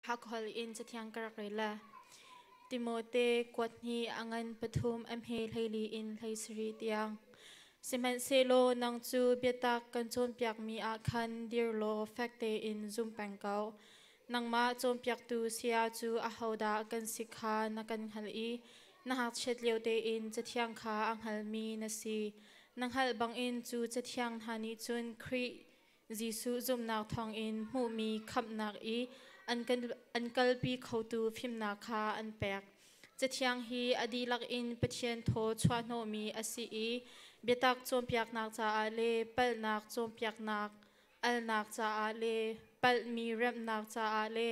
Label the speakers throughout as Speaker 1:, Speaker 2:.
Speaker 1: Hakholh in cathiang ka rak rel la. Timote kuat hnih a ngan pathum a hme 14 in 17 tiang. Sihmanhsehlaw nang cu biatak kan cawnpiakmi ah khan dir law fek tein zum peng ko. Nangmah cawnpiaktu saya cu ahodah kan si kha na kan hngalh i na ngakchiat lio tein Cathiang kha a hngalmi na si. Na hngalh bangin cu Cathiang hna nih cun Khrih Jesuh zumhnak thawngin hmuhmi khamhnak i an kalpi khotu fimnak kha an pek. Cathiang hi a dihlak in Pathian thaw chuahhnawhmi a si i biatak cawnpiaknak caah le palhnak cawnpiaknak alnak caah le palhmi remhnak caah le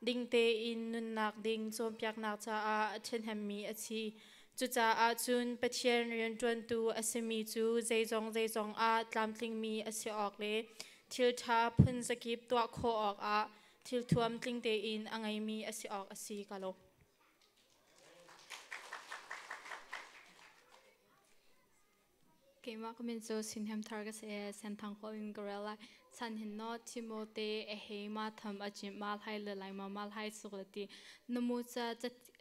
Speaker 1: ding tein nunnak ding cawnpiaknak caah a ṭhahnemmi a si. Cucaah cun Pathian rianṭuantu a simi cu zeizong zeizong ah tlamtlingmi a si awk le thil ṭha phun zakip tuah khawh awkah thilthuam tling tein a ngeimi a si awk a si. Ka lawm.
Speaker 2: Keimah ka min cu Sinhem Thar ka si i Senthang khua in ka rel lai. Chan hin no Timote a he ma tham a chim ma lai le lai ma ma lai suk le ti na mu ca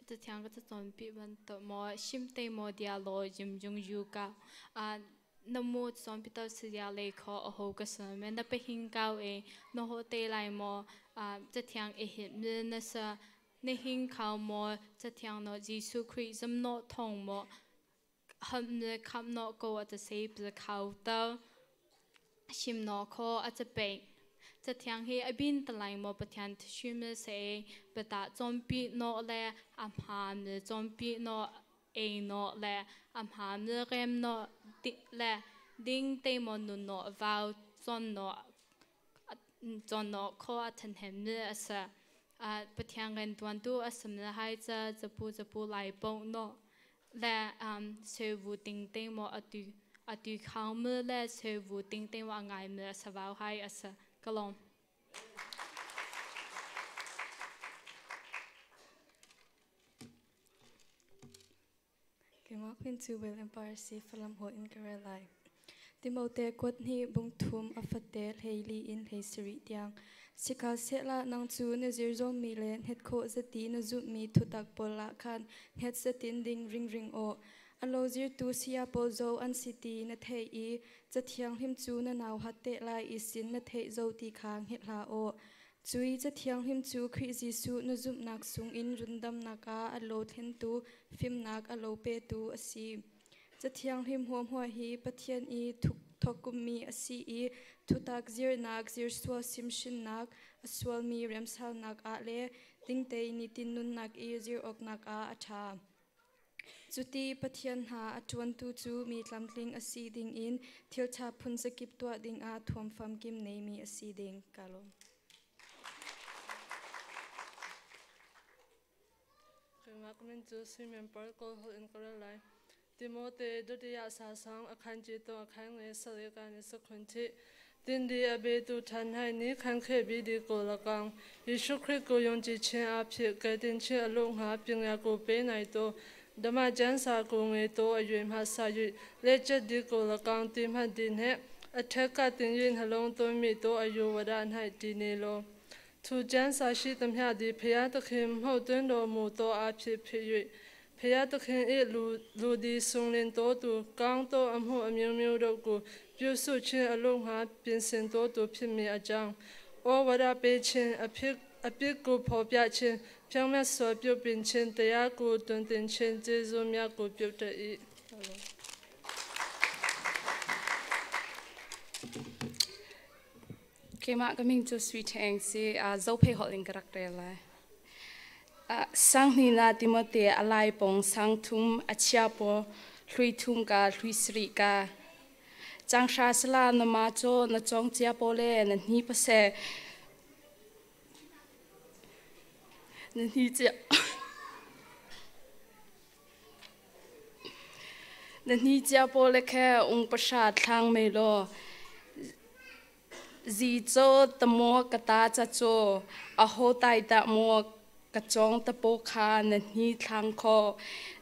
Speaker 2: cathiang ka cacawn pi bantuk maw shim te maw dia law jim jung yu ka na mu cawn pi to si dia le kho a ho ka sa me na pahing kau e na ho te lai maw cathiang e hit mi na sa na hing khau maw cathiang no Jesuh Khrih zam no thong maw khamh ko a ca se khau to chim no kho a ca pe cathiang hi a bin talai maw Pathian thishim se pata chompi no le a hma mi chompi no ei no le a hma mi rem no le ding te mo nun no vau chon no chon no kho a than hem mi asa Pathian ren tuan tu asam le hai cha chapu chapu lai po no le sevu ting ting mo atu atu khao mu le sevu ting ting wa ngai mu asawau hai asa kalom.
Speaker 3: Keimah min cu Will Empire si Falam haw in ka rel lai. Timote kuat hnih bung thum a fate 14 in 17 tiang. Sikha sehla nang cu na zir zawmmi le hnet khawh zati na zumhmi thutak pawl ah khan hnet zatin ding ringring aw. A lo zirtu saya pawl zo an si ti na theih i cathianghlim cu na nau hat te lai i sin na theih zo ti kha hngilh hlah aw. Cui Cathianghlim cu Khrih Jesuh na zumhnak sungin rundamnak ah a lo thlentu, fimnak a lo petu a si. Cathianghlim huamhua hi Pathian i thawkkummi a si i thutak zirnak, zirsual simhrinnak, a sualmi remsalnak ah le dingte nitin nunnak i zir awknak ah a ṭha. Cuti Pathian hna a ṭuantu cu mi tlamtling a si dingin thilṭha phunzakip tuah dingah thuam famkim neimi a si ding. Ka lawm.
Speaker 4: Keimah ka min cu Simeon Paul Kawl holh in ka rel lai. Timote dutiya sa sang a khan chi to a khan nge sale ka ni sakhun chi tindi a be tu than hai ni khan khe bi di ko la kang Yishu Christ ko yong chi chen a phi ke tin chi a lu nga ping ya ko pe nai to dama jan sa ko nge to a yue ma sa yu le che di ko la kang ti ma din he a the ka tin yin halong to mi to a yu wa dan hai ti ne lo သူကျမ်းစာရှိသမျှသည်ဖျားသခင်မှုတ်သွင်းတော်မူသောအဖြစ်ဖြစ်၍ဖျားသခင်၏လူလူသည်ဆုံလင်တော်သူကောင်းသောအမှုအမျိုးမျိုးတို့ကိုပြုစုခြင်းအလို့ငှာပြင်ဆင်တော်သူဖြစ်မည်အကြောင်းဩဝါဒပေးခြင်းအဖြစ်အပြစ်ကိုဖော်ပြခြင်းဖြောင့်မတ်စွာပြုပြင်ခြင်းတရားကိုတွင်တင်ခြင်းကျေးဇူးများကိုပြုတတ်၏
Speaker 5: Keimah ka min cu Sui Ṭheng si Zophei holh in ka rak rel lai. Sang hnih na Timote a lai pong sang thum a chia paw hlui thum ka hlui sarih ka Changhra sala na ma caw na cawng cia paw le na hni pase na hni cia Na hni cia pawl le khe ung pahra thlang mei law zi caw ta maw ka ta ca caw aho tai dah maw ka cawng ta paw kha na hni thlang kho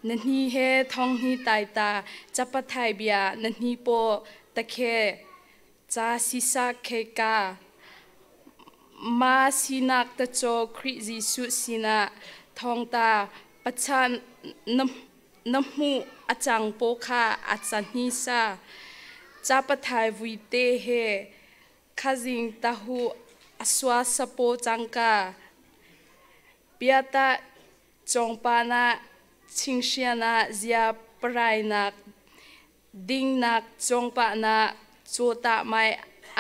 Speaker 5: na hni he thong hni tai ta capathai bia na hni paw ta khe ca sisa khe ka. Ma sinak tacaw Khrih Jesuh sinah thawngta pachan na hmuh a cang paw kha a ca hni sa capathai vui te he khazing tahu aswa sapo cangka piata chongpa na chingsiana zia parai nak ding nak chongpa na chota mai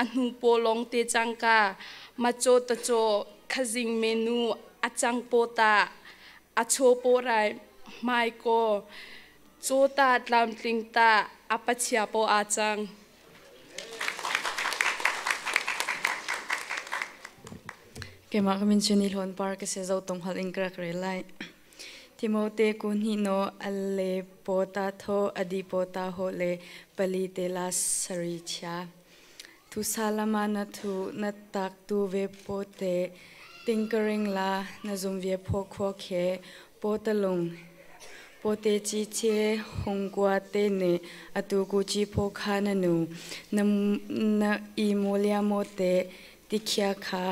Speaker 5: ahnu po long te changka ma cho ta cho khazing menu achang po ta acho po rai mai ko chota tlam tling ta apachia po achang.
Speaker 3: Kema kamin chuni lon par ke se zo tong hal ingkrak re lai. Timote kun hi no alle pota tho adi pota ho le pali te la sari cha. Thu salama na thu na tak tu ve po te tinkering la na zum ve pho kho khe po ta lung po te chi che hong kwa te ne atu ku chi pho kha na nu na na i molia mo te tikhya kha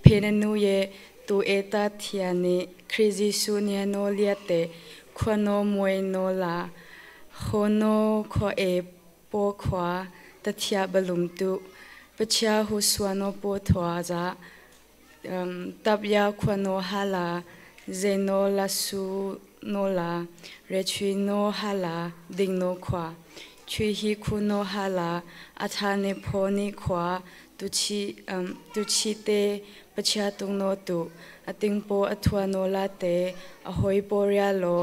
Speaker 3: phe na nu ye tu eta thia ni khrizi su nia no lia te khwano moi no la hono kho e po khwa ta thia balum tu pachia hu suano po thwa za tabya khwano hala zeno la su no la rechi no hala ding no khwa chui hi khu no hala atha ne pho ni khwa tu chi tu chi te pachia tung no tu ating po athua no la te ahoi po ria lo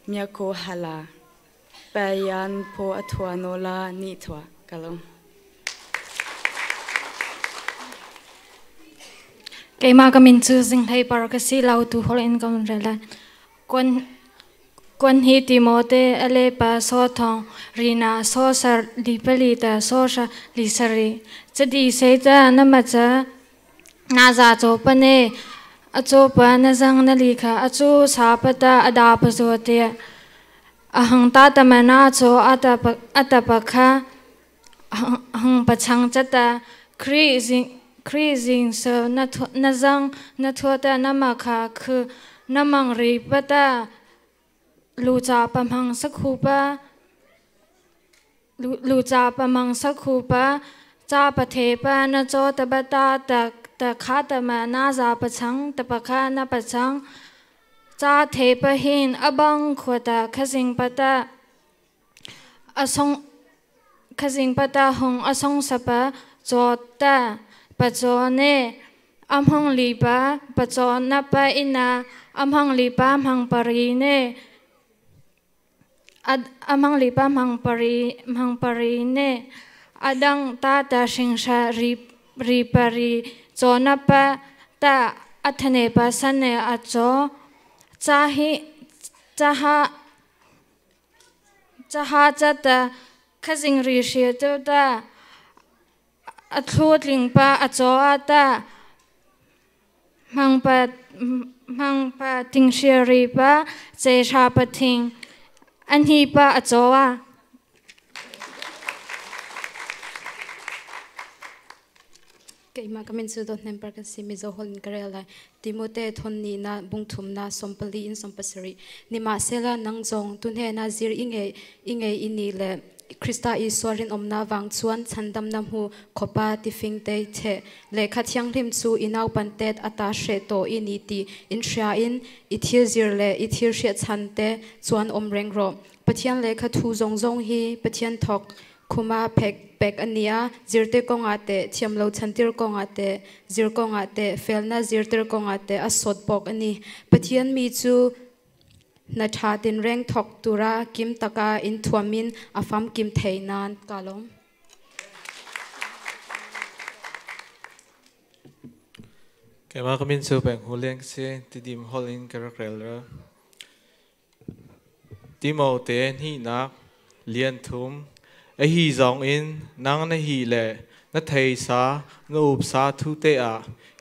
Speaker 3: mya ko hala payan po athua no la ni thwa kalong.
Speaker 1: Keima ka min chu zing hlei par ka si lau tu hol in kam rela kon kon hi Timote ale pa so thong rina so sar li pali ta so sha li sari chadi se ta na ma cha na za cho pa ne a cho pa na zang na li kha a chu sa pa ta ada pa zo te a hang ta ta ma na cho ata pa ata pa kha hang pa chang cha ta khri jing khri jing so na na zang na tho ta na ma kha khu na mang ri pa ta lu cha pa mang sak khu pa lu cha pa mang sak khu pa cha pa the pa na cho ta ba ta ta ta kha ta ma na za pa chang ta pa kha na pa chang cha the pa hin abang khwa ta khazing pa ta asong khazing pa ta hong asong sa pa cho ta pa cho ne am hong li pa pa cho na pa ina am hong li pa mang pari ne ad amang li pa mang pari ne adang ta ta sing sha ri ri pari cho na pa ta athane pa san ne a cho cha hi cha ha cha ha cha ta khazing ri shi ta ta a thlu tling pa a cho a ta mang pa ting shi ri pa che sha pa thing an hi pa a cho a.
Speaker 2: Keima kamin chu dot nem par kan si mizo hol in karela Timote thon ni na bungthum na sompali in sompasari ni ma sela nang jong tun he na zir inge inge ini le Krista i sorin omna wang chuan chandam nam hu khopa tifing te che le khathiang hlim chu inau pantet ata she to ini ti in shria in ithil zir le ithil hria chan te chuan om reng ro Pathian le kha thu zong zong hi Pathian thok khuma phek pek ania zirte konga te thiamlo chantir konga te zir konga te felna zirtir konga te asot bok ani Pathian mi chu na tha tin reng thok tura kim taka in thuamin afam kim theinan kalom.
Speaker 6: Kema kamin chu beng huleng se tidim holin karakrel ra Timote hi nak lian thum a hi zong in nang na hi le na thei sa na up sa thu te a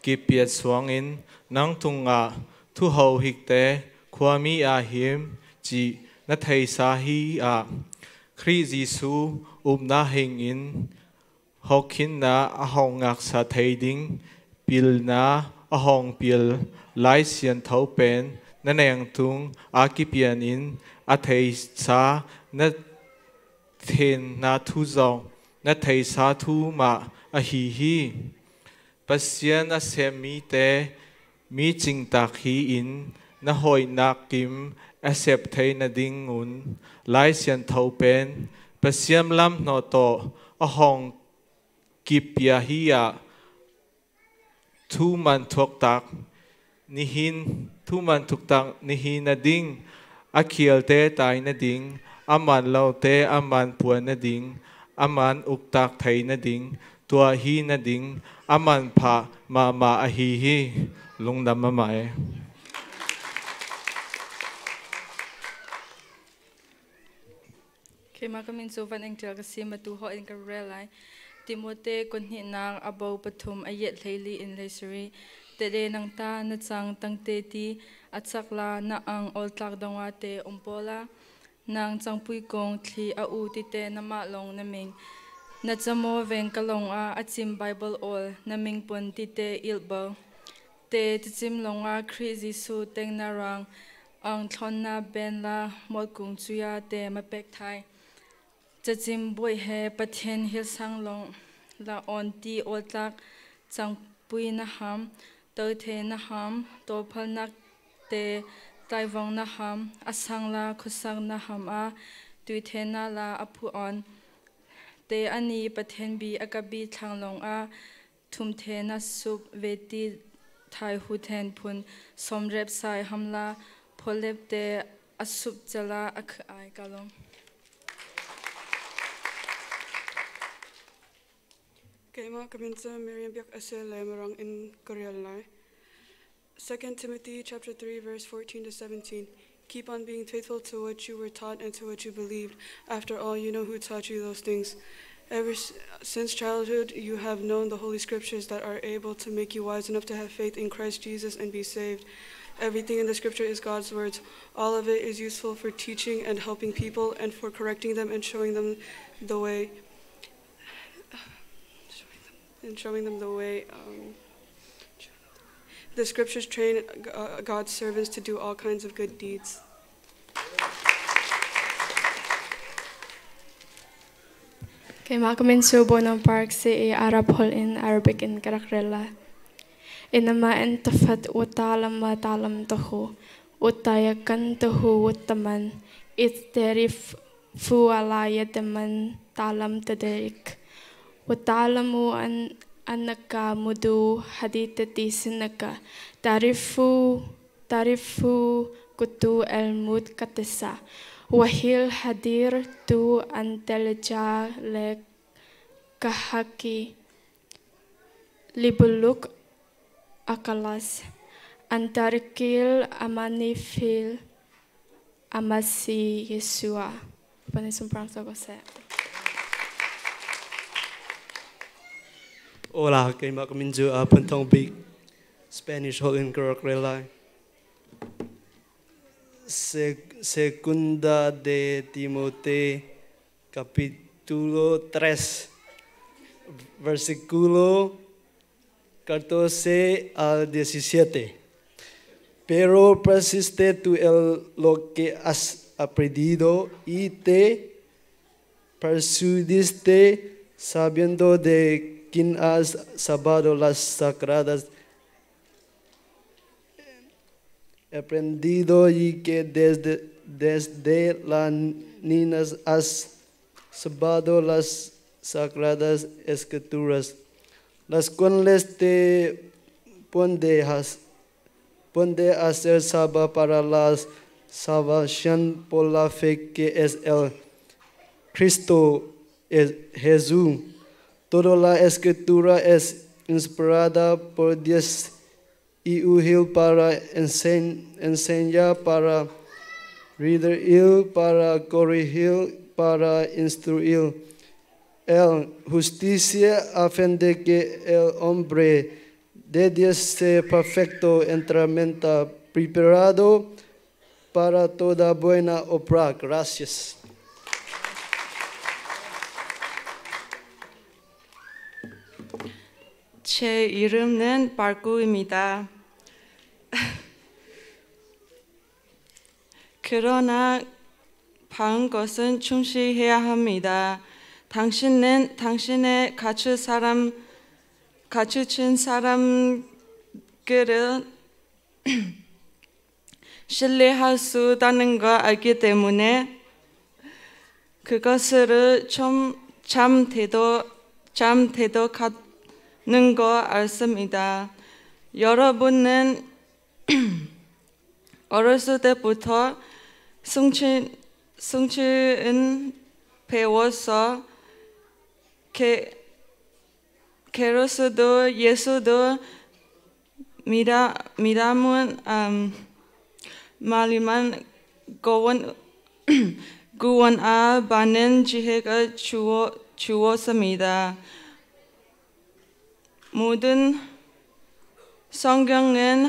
Speaker 6: ki piat suang in nang tung a thu ho hik te khwa mi a him chi na thei sa hi a Khri Jisu up na hing in hokhin na a hong ngak sa thei ding pil na ahong pil lai sian tho pen na neng tung a ki pian in a thei sa na then na thu zong na thei sa thu ma a hi hi Pasian a sem mi te mi ching tak hi in na hoi nak kim a sep thei na ding ngun lai sian tho pen Pasiam lam no to a hong kip ya hi ya thu man thok tak nihin thu man thuk tak nihin na ding a khial te tai na ding aman lo te aman puan na ding aman uk tak thei na ding tua hi na ding aman pha ma ma a hi hi lungdam ma mai.
Speaker 3: Keimah ka min cu van eng ṭial ka si matu holh in ka rel lai. Timote kut-hnihnak a bo pathum a yet 14 in 17. Tede nang ta na cang tangte ti a chak la na ang oltlak dongah te um pawl ah nang cangpui kong thli a u tite namah lawng na ming. Na camaw veng ka lawng ah a cim Baibal awl na ming pon tite ilh bo. Te ticim lawngah Khrih Jesuh teng na rang ang thlon na ben la mawtkung cuya te ma pek thai. Cacim bawi he Pathian hilsang lawng la on ti awltlak cangpui na ham, tothe na ham, tawphalnak te taivong na ham, asang la khuasak na ham a tuithe na la a phu on. Te ani Pathian bi a ka bi thlang lawng ah thumthe na sup ve ti thai hu then phun somrep sai hamla pholep te asup chala akh ai kalong.
Speaker 7: Keimah ka min cu Miriam Biak a si le Mirang in ka rial lai. 2 Timothy chapter 3 verse 14 to 17. Keep on being faithful to what you were taught and to what you believed. After all, you know who taught you those things. Ever since childhood, you have known the Holy Scriptures that are able to make you wise enough to have faith in Christ Jesus and be saved. Everything in the Scripture is God's words. All of it is useful for teaching and helping people and for correcting them and showing them the way. And showing them the way. The Scriptures train God's servants to do all kinds of good deeds.
Speaker 8: Keimah ka min cu Bonham Park si i Arab holh in Arabic in ka rak rel lai. إنما انتفت وتعلم ما تعلمته وتيقنته والتمن إذ تعرف على يد من تعلمت ذلك وتعلم أن أنك منذ حديثة سنك تعرف تعرف كتب المقدسة وهي القادرة أن تجعلك حكيما لبلوغ الخلاص عن طريق الإيمان في المسيح يسوع. Panisumprang sa
Speaker 9: Hola, keimah ka min cu Phun Thawng Bik, Spanish holh in ka rak rel lai. Segunda de Timote capítulo 3 versículo 14 al 17. Pero persiste tú en lo que has aprendido y te persuadiste, sabiendo de quién has sabido las sagradas aprendido y que desde la niñez has sabido las sagradas escrituras, las cuales te puede hacer sabio para la salvación por la fe que es el Cristo es Jesús. Toda la escritura es inspirada por Dios y útil para enseñar, para redarguir, para corregir, para instruir en justicia, a fin de que el hombre de Dios sea perfecto, enteramente preparado para toda buena obra. Gracias.
Speaker 10: 제 이름은 발구입니다. 그러나 받은 것은 충실해야 합니다. 당신은 당신의 갖추신 사람들을 신뢰할 수 있다는 걸 알기 때문에 그것을 참 대덕하는 걸 알습니다. 여러분은 어렸을 때부터 성취은 배워서 게로스도 예수도 미라문 말리만 구원아 받는 지혜가 주었습니다. 모든 성경은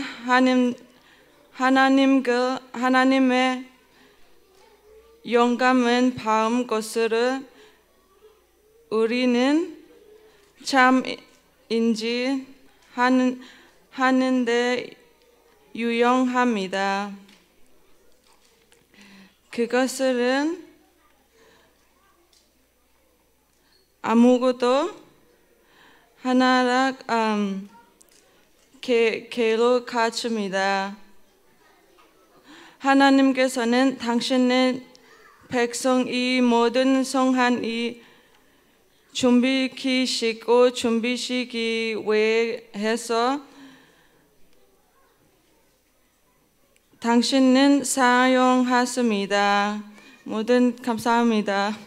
Speaker 10: 하나님의 영감은 받은 것을 우리는 참 인지 하는데 유용합니다. 그것은 아무것도 하나라 개로 갖춥니다. 하나님께서는 당신의 백성이 모든 성한이 준비시키시고 준비시기 위해서 당신은 사용하십니다. 모든 감사합니다.